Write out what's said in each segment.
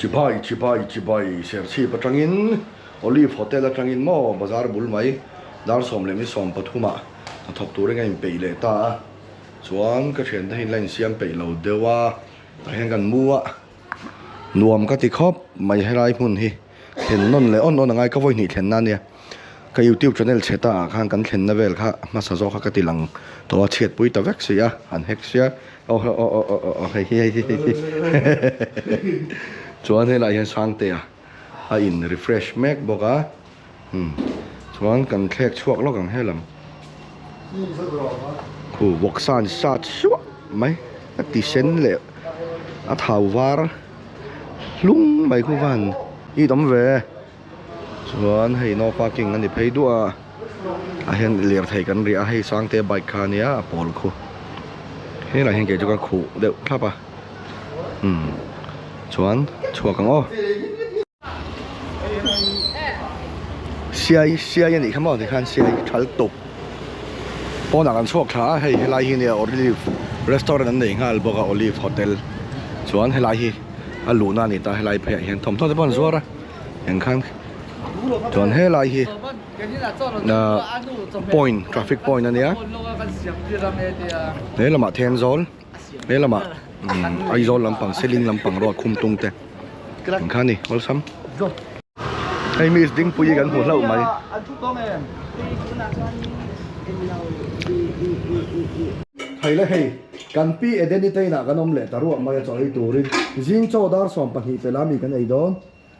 Chibai chibai chibai Serchhip atangin Olive Hotel atangin maw bazar bul mai dar 13 ah hnathawk turin a inpeih leh ta a, chuan ka thiante hi in la insiam peih lo deuh a, tah hian kan mu a, nuam ka ti khawp mai helai hmun hi thlen nawn leh awn awn a ngai ka vawi hnih thlenna ania. Ka youtube channel chhe ta ah khan kan thlenna vel kha hmasa zawk kha ka ti lang tawh a chhiat pui ta vek si a an hack sia aw aw aw aw aw aw hei hi hei hi hei hi chuan helaiah hian Sangtea a in refresh mek bawk a umm chuan kan thlek chhuak lawk ang helam khu vawksa an sat suah mai a ti sen leh a thau var hlung mai khu van it awm ve. Chuan hei no parking a ni phei duah a ah hian lirthei kan riah a hei Sangte bike kha ania a pawl khu helaiah hian kei chu ka khuh deuh thlap a umm chuan chhuak ang aw. Siai siai a nih kha maw tikhan siai thal tawp pawnah kan chhuak thla a hei helai hi nia olive restaurant an nei nghal bawk a olive hotel chuan helai hi a luhna a ni ta helai pheiah hian thawmhnaw te pawh an zuar a. Engkhan chuan helai hi point traffic point ania he lamah Thenzawl he lamah Aizawl lampang Seling lampang road Khumtung te engkhan ni awlsam hei miss Dingpuii kan hmu hlauh mai. Thei le hei kan pi Edeni te inah kan awm leh ta ruah mai a chaw ei turin zing chaw dar 12 pela mi kan ei dawn.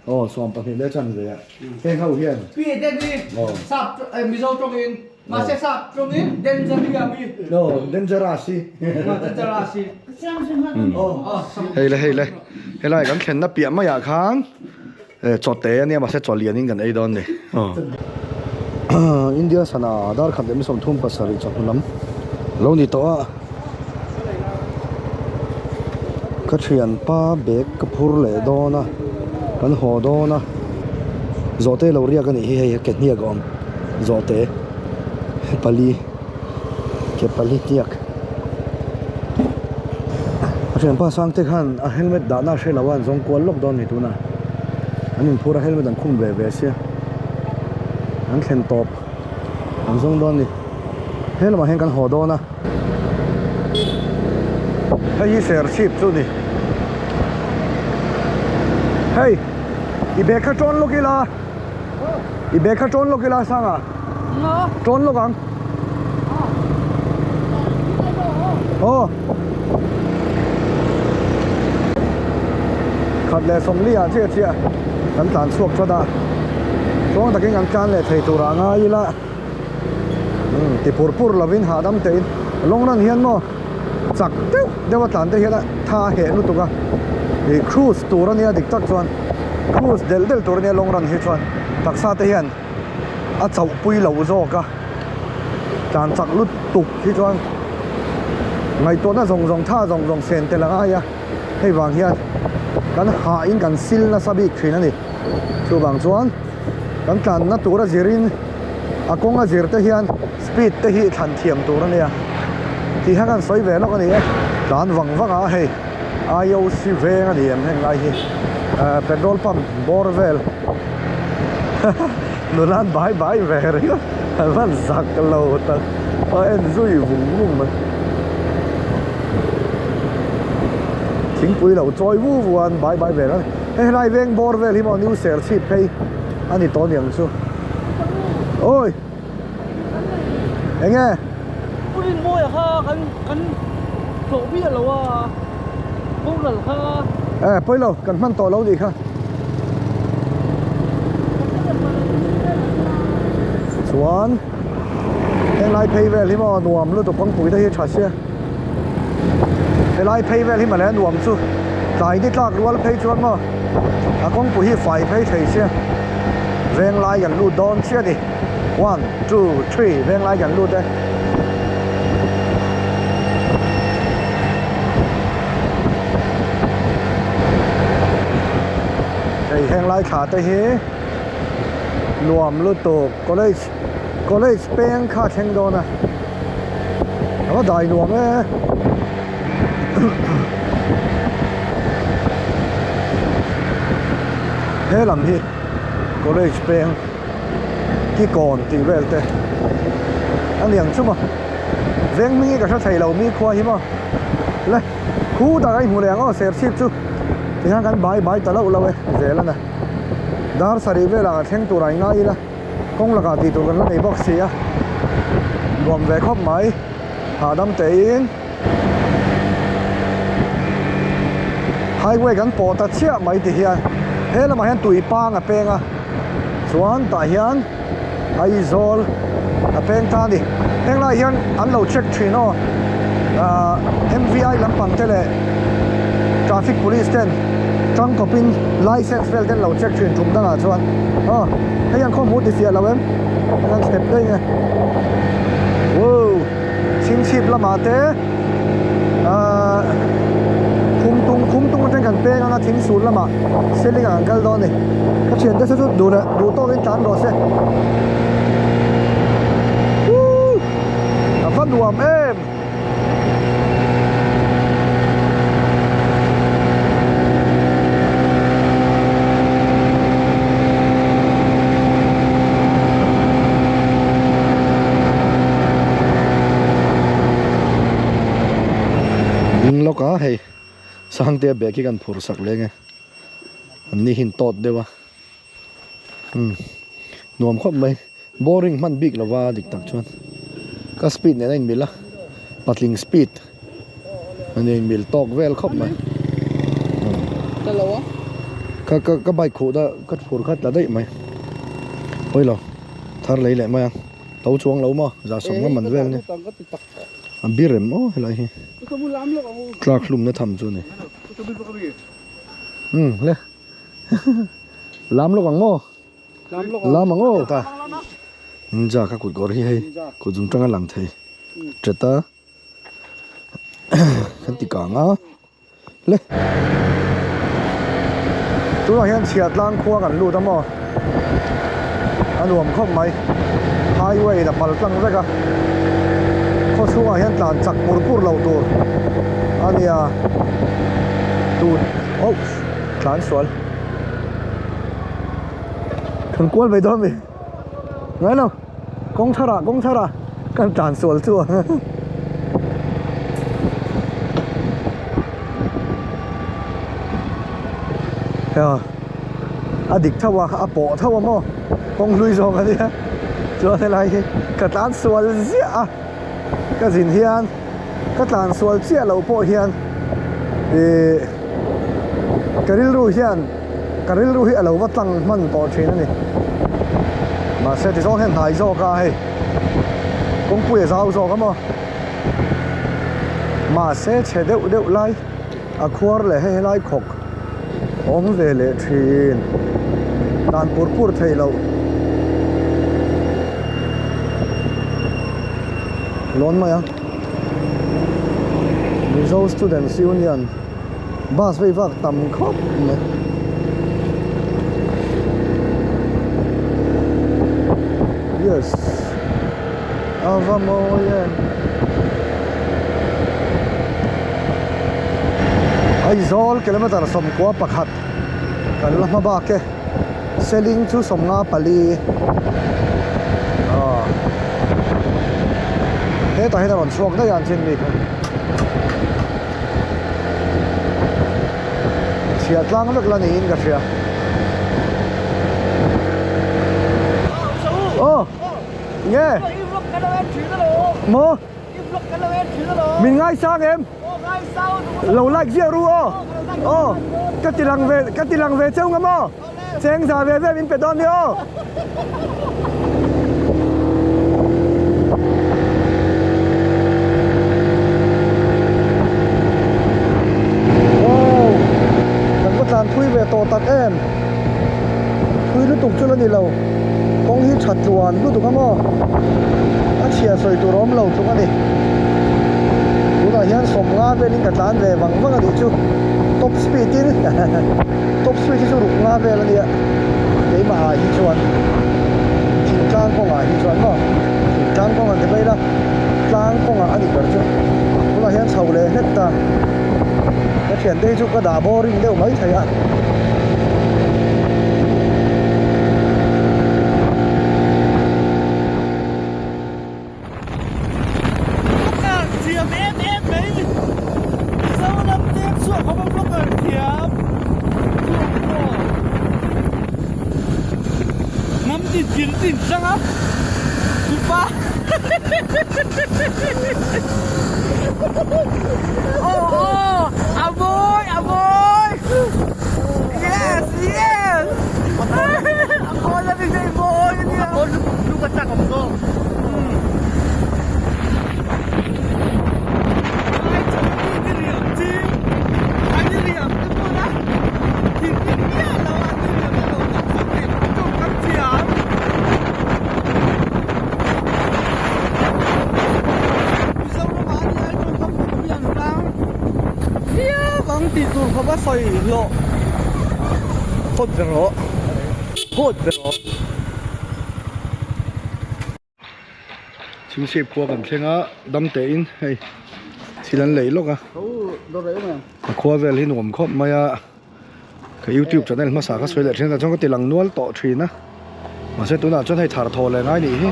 Aw 12 leh chan ve a heng ho hian. Pi Edeni sap Mizo tawngin mahse sap tawngin Dangeria mi. Aw Dangerous i. Dangerous i. Hei le hei le helai kan thlenna piah maiah khan chaw te ania mahse chaw lianin kan ei dawn ni. India sana dar khat leh mi 37 chawhnu lam lo ni tawh a. Ka thianpa bag ka phur leh dawn a kan haw dawn a zawhte lo riak a nih hi hei ke hniak a awm zawhte pali ke pali hniak a thianpa Sangte khan a helmet dahna a hre lo a an zawng kual lawk dawn a ni tunah an inphur a helmet an khum ve ve sia an thlen tawp an zawng dawn a ni he lamah hian kan haw dawn a. Hei hi Serchhip chu ni. Hei i bag kha tawn lawk ila. I bag kha tawn lawk ila Sanga. Tawn lawk ang. Aw. Khat leh 40 ah chiah chiah kan tlan chhuak tlat a. Tluang takin kan tlan leh thei turah ngai ila. Umm ti pur pur lovin hahdam tein long run hian maw chak deuh deuh a tlan te hian a tha a heh lutuk a ih cruise tur ania dik tak chuan cruise delh delh tur ania long run hi chuan taksa te hian a chauh pui loh zawk a tlan chak lutuk hi chuan ngaihtuahna zawng zawng tha zawng zawng sen tel a ngai a hei vang hian kan hah in kan sil nasa bik thin a ni chuvang chuan. Kan tlanna tura zirin a kawnga zir te hian speed te hi thlan thiam tur a nia tih kha kan sawi ve lawk a ni e tlan vang vang a hei IOC veng a ni em heng lai hi petrol pump bawr vel nula an bai bai ve ringawt an van zak lo tak a en zui vung vung mai thingpui lo chawi vu vu a an bai bai ve ringawt. Hei helai veng bawr vel hi maw new Serchhip phei a ni tawh aniang chu. Awi! Enge? Pu Rinmawia kha kan kan tlawh miah lo a, boral kha. Eh pawi lo, kan hman tawh lo nih kha. Chuan henglai phei vel hi maw nuam lutuk kawngpui te hi tha sia. Helai phei vel hi mawle a nuam chu tlai ni tlak rual phei chuan maw a kawngpui hi fai phei thei sia venglai kan lut dawn chiah a ni one two three venglai kan lut e. Hei henglai thla te hi nuam lutuk college college peng kha a thleng dawn a. A va dai nuam e. He lam hi college peng Kikawn tih vel te a ni ang chu maw veng hming hi ka hre thei lo mi khua hi maw le khu tak a inhmu leh ang aw serchhip chu tihian kan bai bai ta loh loh e zel a na dar sarih velah ka thleng tur ah i ngai ila kawng lakah tih tur kan la nei bawk si a nuam ve khawp mai hahdam tein. Highway kan pawh ta chiah mai ti hian he lamah hian tui pang a peng a chuan tah hian Aizawl a peng ta a ni heng lai hian an lo check thin aw ahh M_V_I lampang te leh traffic police ten tangkawp in license vel te an lo check thin tum dangah chuan aw hei an khawhmuh ti fiah lo em heng an step daih nge wow. Chhingchhip lamah te ahh Khumtung Khumtung atang kan peng anga thingsul lamah Seling ah kan kal dawn a ni ka thiante chu chu duh leh duh tawkin tlan rawh se Woo a va nuam em. Ding lawk a hei Sangtea bag hi kan phur sak leng e an ni hi an tawt deuh a umm nuam khawp mai boring hman bik lova dik tak chuan ka speed nen a inmil a patling speed a ni inmil tawk vel khawp mai ka ka ka bike khuh da ka phur kha tla daih mai pawi lo thar lei leh mai a to chuang lo maw za sawm nga man vel nia a bir em aw helai hi tlak hlum na tham chu a ni umm le lam lawk ang maw. Lam ang aw ta. Ninja kha kut kawr hi hei kut zung tanga lang thei ṭet a kan ti kang a le. Tunah hian chhiatlang khua kan lut a maw a nuam khawp mai highway in a pal tlang vek a khaw chhungah hian tlan chak pur pur loh tur a nia tun oh tlan sual. Kan kual mai dawn mi ngai lo kawng thar ah kawng thar ah kan tlan sual chu a a dik tho a a pawh tho a maw kawng hlui zawk a nia chuan helai hi ka tlan sual ziah a ka zin hian ka tlan sual chiah loh pawh hian ih ka rilru hian ka rilru hi a lo va tlang hman tawh thin a ni mahse tizawng hian hnai zawk a hei kawngpui a zau zawk a maw mahse chhe deuh deuh lai a khuar leh hei helai khawk awm ve leh thin dan pur pur theih loh lawn mai a Mizo Students Union bus vei vak tam khawp mai. Yes a va mawi em. Aizawl kilometer 11 kan la hma bak e Seling chu 54 aw hetah hian a rawn chhuak daih a an chin mi kha chhia tlang vek la niin ka hria aw nge maw. Min ngaisang em? Lo like ziah ru aw. Aw ka ti lang ve ka ti lang ve cheu nga maw? Cheng za ve ve min pe dawn nia aw. Wow kan va tlan thui ve tawh tak em? Thui lutuk chu la ni lo. Kawng hi tha tluan lutuk a maw? A chhia sawi tur a awm lo tluk a ni. Tunah hian 50 velin ka tlan ve vang vang a nih chu. Top speed in top speed hi chu ruk nga vel a nia. Keimah ah hi chuan thingtlang kawngah hi chuan maw? Thingtlang kawng an ti mai la, tlang kawngah a nih ber chu. Tunah hian chho leh hlek ta. Ka thiante hi chu ka dah boring deuh mai thei a. in tin hrang a mipa aw aw a mawi a mawi yes yes a khawl a ni daih mawi a nia a khawl lutuk a chak awm zawk. Chhingchhip khua kan thleng a dam tein hei thil an lei lawk a a khua vel hi nuam khawp mai a ka youtube channel hmasa ka sawi leh thin a chuan ka ti lang nual tawh thin a mahse tunah chuan hei thar thaw leh ngai nih hi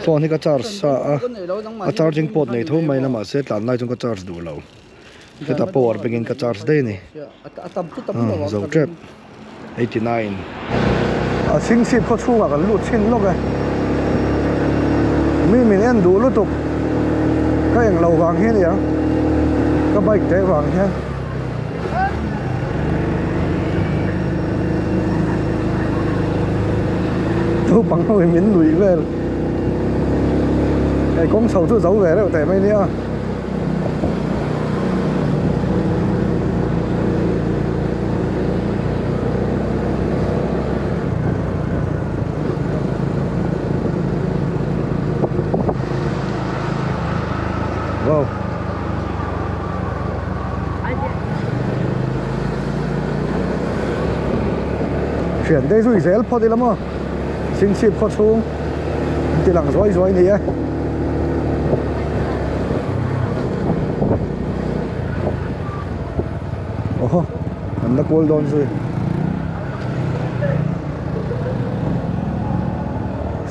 phone hi ka charge sa a a charging port nei tho mai na mahse tlan lai chuan ka charge duh lo hetah power bank in ka charge daih a ni zo tep. 89. A chhingchhip khaw chhungah kan lut chhin lawk e. Mi min en duh lutuk. Ka eng lo vang hi aniang. Ka bike te vang hian. Naupang ho in min nuih vel. Hei kawng chho chu zo ve reuh teh mai nia. Wow. Thian te zui zel phawt ila maw Chhingchhip khaw chhung ti lang zuai zuai ni e. Oho an la kual dawn zui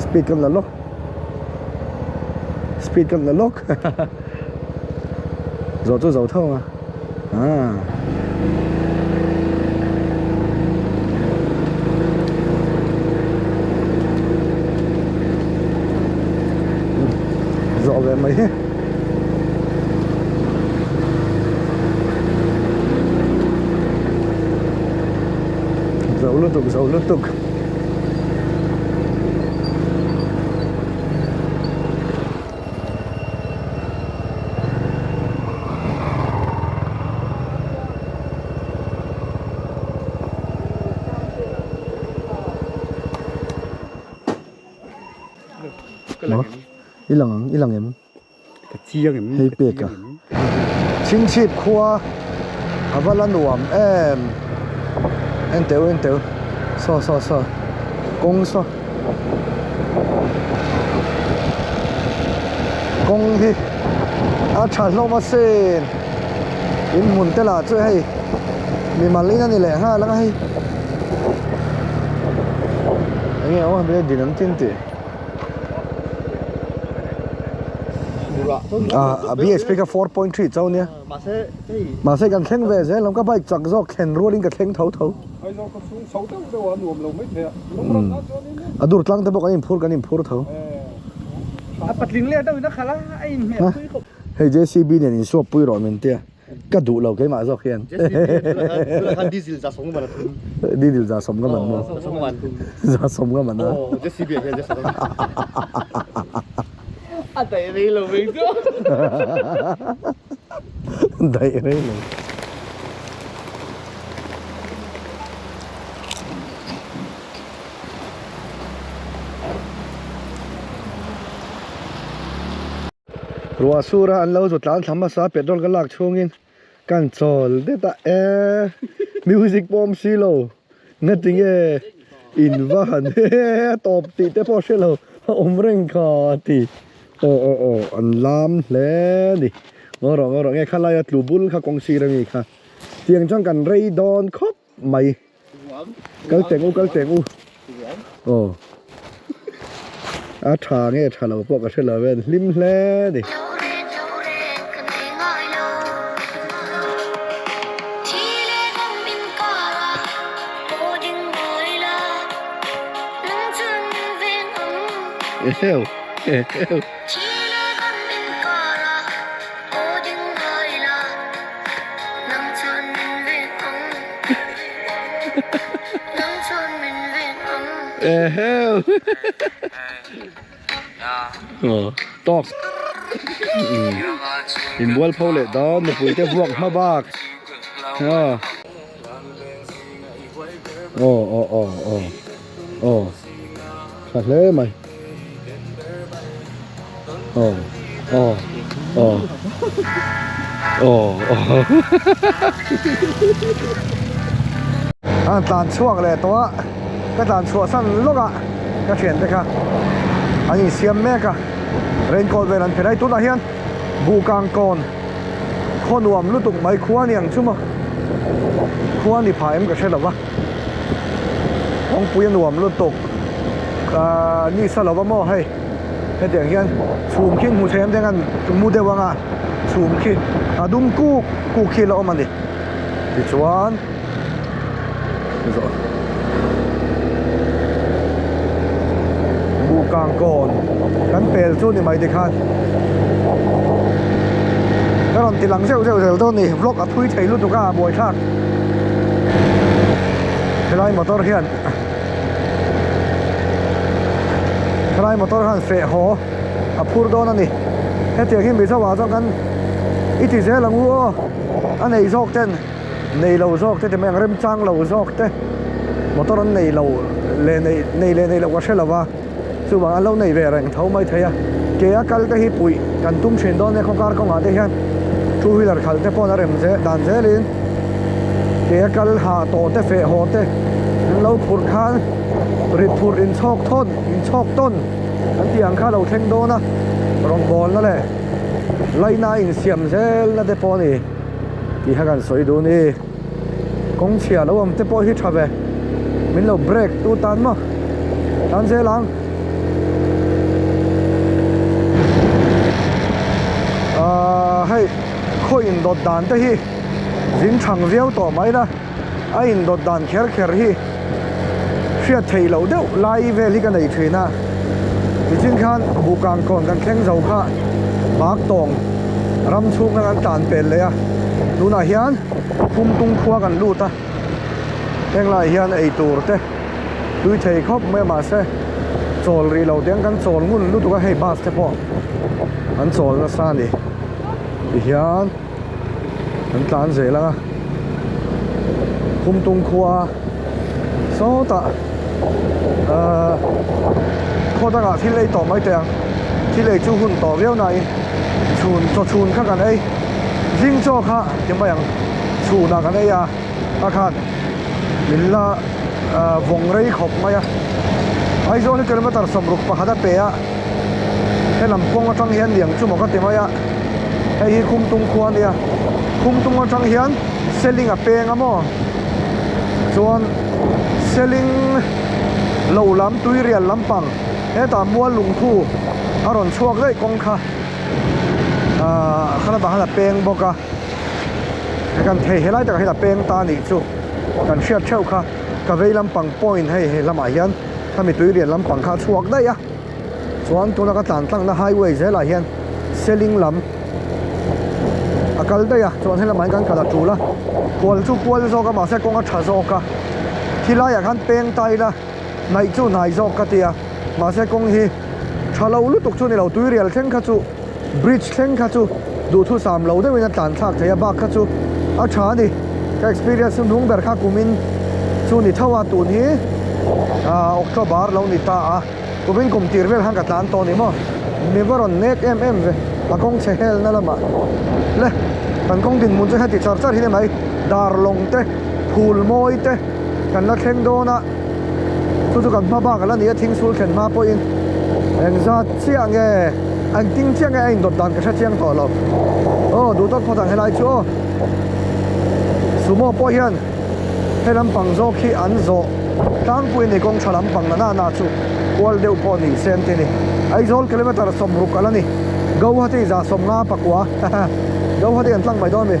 speed kan la lawk speed kan la lawk zawh chu zo tho ang a ah. Zawh ve mai hi. Zo lutuk zo lutuk. I lang ang i lang em? Ka chiang em? Hei pek a. Chhingchhip khua a va la nuam em. En teu en teu. Saw saw saw. Kawng saw. Kawng hi a tha hlawm a sin. In hmun te lah chu hei mimal in a ni leh nghal ang a hei. Enge awm a din an tin tih. A BHP kha 4.3 chauh nia. Mahse kan thleng ve zel ang ka bike chak zawk thlen rualin ka thleng tho tho. A dur tlang te pawh kan inphur kan inphur tho. Hei JCB nen insuap pui rawh min tia. Ka duh lo keimah zawk hian. Diesel za sawm nga man a thum. Diesel za sawm nga man maw? Za sawm nga man. Za sawm nga man a. Aw JCB ah hian za sawm nga man. A daih rei lo veng chu. Daih rei lo. Ruah sur a an lo zu tlan thla hmasa a petrol ka lak chhungin kan chawl det a e music pawh awm si lo ngatinge in va han he a tawp tih te pawh hre lo a awm reng kha a ti aw aw aw an lam hle a ni ngaw rawh ngaw rawh nge khalai a tlu bul kha kawng sir ami kha tiang chuan kan rei dawn khawp mai. Kal teng u kal teng u aw a tha nge tha lo pawh ka hre lo e an hlim hle a ni. Eheu eheu. Eheu. Aw tawk. Inbual pho leh dawn nupui te vuak hma bak. Aw. Aw aw aw aw aw tha hle mai aw aw aw aw aw a tlan chhuak leh tawh a ka tlan chhuah san lawk a ka thian te kha an insiam mek a raincoat vel an phelh a hei tunah hian buhkang kawn. Khaw nuam lutuk mai khua ni ang chu maw khua ni phah em ka hre lo va kawngpui a nuam lutuk ahh ni sa lo va maw hei hetiang hian chhum khi hmu thei ang te an mu deuh ang a chhum khi a dum kuk kuk khi la awm a ni tichuan Buhkang kawn kan pel chu ni mai tikhan ka rawn ti lang zeuh zeuh zel dawn ni vlog a thui thei lutuk a a buai thlak helai motor hian helai motor hian feh haw a phur dawn a ni hetiang hi mizo ah chuan kan i ti zel ang u aw a nei zawk ten. Nei lo zawk te ti mai ang remchang lo zawk te motor an nei lo leh nei nei leh nei loh ka hre lo va chuvang an lo nei ve reng tho mai thei a ke a kal te hi puih kan tum thin dawn nia khawkar kawngah te hian two wheeler khalh te pawh a rem zel dan zelin ke a kal hah tawh te feh haw te an lo phurh khan rit phurh inchhawk thawn inchhawk tawn an tih ang kha a lo thleng dawn a rawngbawlna leh laina a insiam zelna te pawh a ni. Tih kha kan sawi duh ni. Kawng chhia lo awm te pawh hi tha ve. Min lo break tu tan maw. Tan zel ang. Ahh hei khaw indawt dan te hi zin thang viau tawh mai la. A indawt dan kher kher hi hriat theih loh deuh lai vel hi ka nei thin a. Nichin khan Buhkang kawn kan thleng zo kha bak tawng ram chhunga kan tlan pel leh a. Tunah hian Khumtung khua kan lut a, heng laiah hian eitur te tui thei khawp mai a mahse chawl rih lo tiang kan chawl ngun lutuk a hei bus te pawh an chawl nasa a ni tihian. Kan tlan zel ang a Khumtung khua sawtah ahh khaw dangah thil ei tawh mai teh ang thil ei chu hun tawh viau nain chhun chaw chhun kha kan ei zing chaw kha ti mai ang chhunah kan ei a a khan min la ahh vawng rei khawp mai a Aizawl hi kilometer 60 pakhat a pe a helam kawng atang hian liang chu maw ka ti mai a. Hei hi Khumtung khua a nia Khumtung atang hian Seling a peng a maw chuan Seling lo lam tuirial lampang hetah mual lungthu a rawn chhuak daih kawng kha ahh khalamah khan a peng bawk a kan thei helai takah hian a peng ta a nih chu kan hriat theuh kha ka vei lampang point hei he lamah hian khami tuirial lampang kha a chhuak daih a. Chuan tuna ka tlan tlangna highway zelah hian Seling lam a kal daih a, chuan helamah hian kan kal a tul a, kual chu kual zawk a mahse kawng a tha zawk a, khi laiah khan peng ta ila hnaih chu hnai zawk ka ti a, mahse kawng hi tha lo lutuk chu ni lo, tuirial thleng kha chu bridge thleng kha chu duhthusam lo deuhin a tlan thlak thei a, bak kha chu a tha a ni, ka experience chu hnung ber kha kumin chu ni tho a, tun hi ah October lo ni ta a. Kumin kum tir vel khan ka tlan tawh ni maw? Mi va rawn nek em em ve, a kawng chhe hel na lamah le kan kawng dinhmun chu heti char char hi ni mai, darlawng te, phul mawi te kan la thleng dawn a, chu chu kan hma bak a la ni a, thing sul thlen hma pawhin engzat chiah nge, engtin chiah nge a indawt dan ka hre chiang tawh lo. Aw duh tawk phawt ang helai chu aw, sumo pawh hian. He lampang zawk hi an zawh tlangpui a ni kawng tha lampang na na chu kual deuh pawh ni se an ti a ni. Aizawl kilometre 60 a la ni. Guwahati 154 Guwahati an tlang mai dawn a mi.